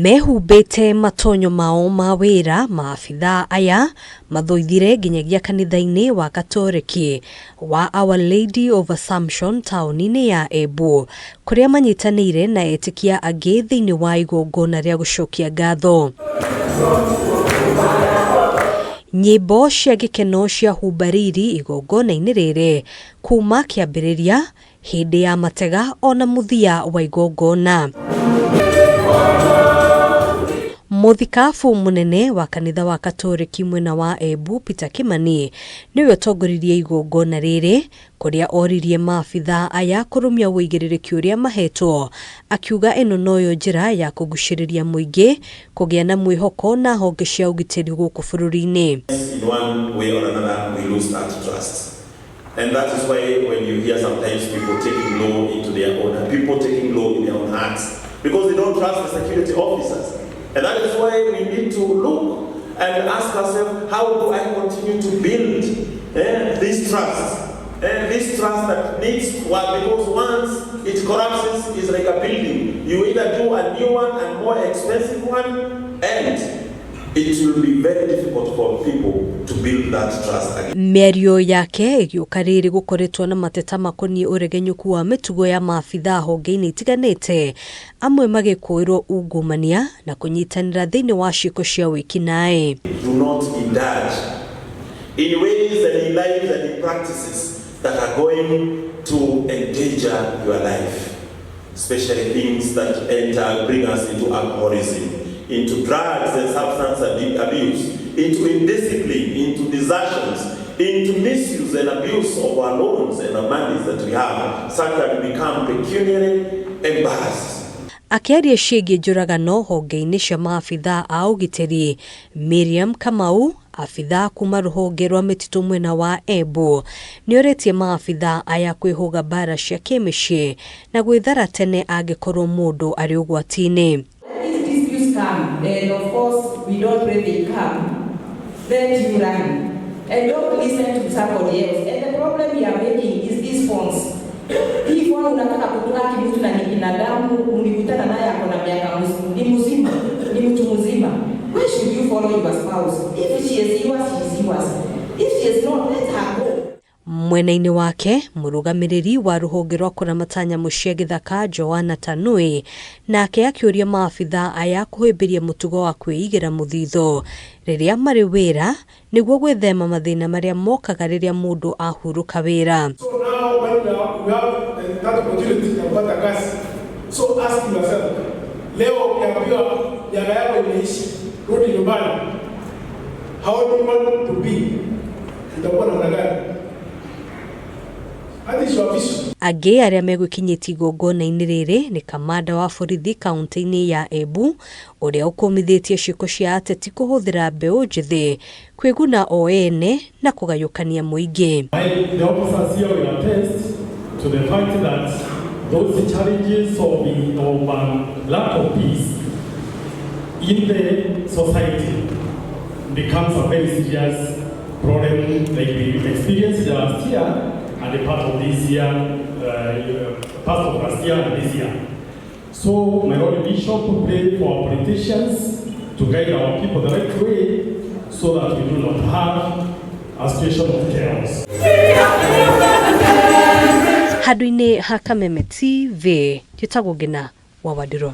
Mehumbĩte matonyo mao ma wĩra, maabithaa aya mathũithire nginyagia kanitha-inĩ wa Gatoreki wa Our Lady of Assumption taũni-inĩ ya Embu, kũrĩa manyitanĩire na etĩkia angĩ thĩinĩ wa igongona rĩa gũcokia ngatho. Nyĩmbo cia gĩkeno ciahumba riri igongona-inĩ rĩrĩ kuma kĩambĩrĩria, hĩndĩ ya matega ona mũthia wa igongona. Mũthikabu mũnene wa kanitha wa Katoreki mwena wa Embu Peter Kimani nĩwe ũtongoririe igongona rĩrĩ kũrĩa oririe maabithaa aya kũrũmia ũigĩrĩrĩki ũrĩa mahetwo akiuga ĩno noyo njĩra ya kũgucĩrĩria mũingĩ kũgĩa na mwĩhoko na honge cia ũgitĩri gũkũ bũrũri-inĩ. In one way or another, we lose that trust. And that is why when you hear sometimes people taking law into their own, people taking law in their own hands, because they don't trust the security officers. And that is why we need to look and ask ourselves, how do I continue to build this trust? This trust that needs work, because once it collapses, it's like a building. You either do a new one and more expensive one, and it will be very difficult for people to build that trust again. Mĩario yake ĩgĩũka rĩrĩ gũkoretwo na mateta makoniĩ ũregenyũku wa mĩtugo ya maabithaa honge-inĩ itiganĩte, amwe magĩkũĩrwo ungumania na kũnyitanĩra thĩinĩ wa ciĩko cia wĩkinaĩ. Do not indulge in ways and in lives and in practices that are going to endanger your life, especially things that bring us into alcoholism, into drugs and substance abuse, into indiscipline, into desertions, into misuse and abuse of our loans and our monies that we have, such that we become pecuniarily embarrassed. Akĩaria ciĩgiĩ njũragano honge-inĩ cia maabithaa a ũgitĩri, Miriam Kamau, abithaa kuma rũhonge rwa mĩtitũ mwena wa Embu, nĩorĩtie maabithaa aya kwĩhũga mbara cia kĩmĩciĩ na gwĩthara tene angĩkorwo mũndũ arĩ ũgwati-inĩ. These disputes come, and of course we don't pray they come, then you run. And don't listen to somebody else. And the problem we are making is these phones. Hii phone unataka kutrack mtu na ni binadamu, ulikutana naye ako na miaka ni mzima, ni mtu mzima. Why should you follow your spouse? If she is yours, she is yours. If she is not, let her go. Mwena-inĩ wake, mũrũgamĩrĩri wa rũhonge rwa kũramata nyamũ cia gĩthaka Joanna Tanui nake akĩũria maabithaa aya kũhĩmbĩria mũtugo wa kwĩigĩra mũthithũ rĩrĩa marĩ wĩra nĩguo gwĩthema mathĩna marĩa mokaga rĩrĩa mũndũ ahurũka wĩra. So now when we have that opportunity ya kupata kazi, so ask yourself, leo ukiambiwa miaka yako imeisha, rudi nyumbani, how do you want to be? Utakuwa namna gani? That is your vision. Angĩ arĩa megwĩkinyĩtie igongona-inĩ rĩrĩ nĩ kamanda wa borithi kaunti-inĩ ya Embu ũrĩa ũkũmithĩtie ciĩko cia ateti kũhũthĩra mbeũ njĩthĩ kwĩguna o ene na kũgayũkania mũingĩ. The officers here will attest to the fact that those challenges of lack of peace in the society becomes a very serious problem like we experienced last year and the part of this year, part of last year and this year. So, my Lord Bishop, pray for our politicians to guide our people the right way so that we do not have a situation of chaos. Handũ-inĩ ha Kameme TV, njĩtagwo Ngina wa Wandirũ.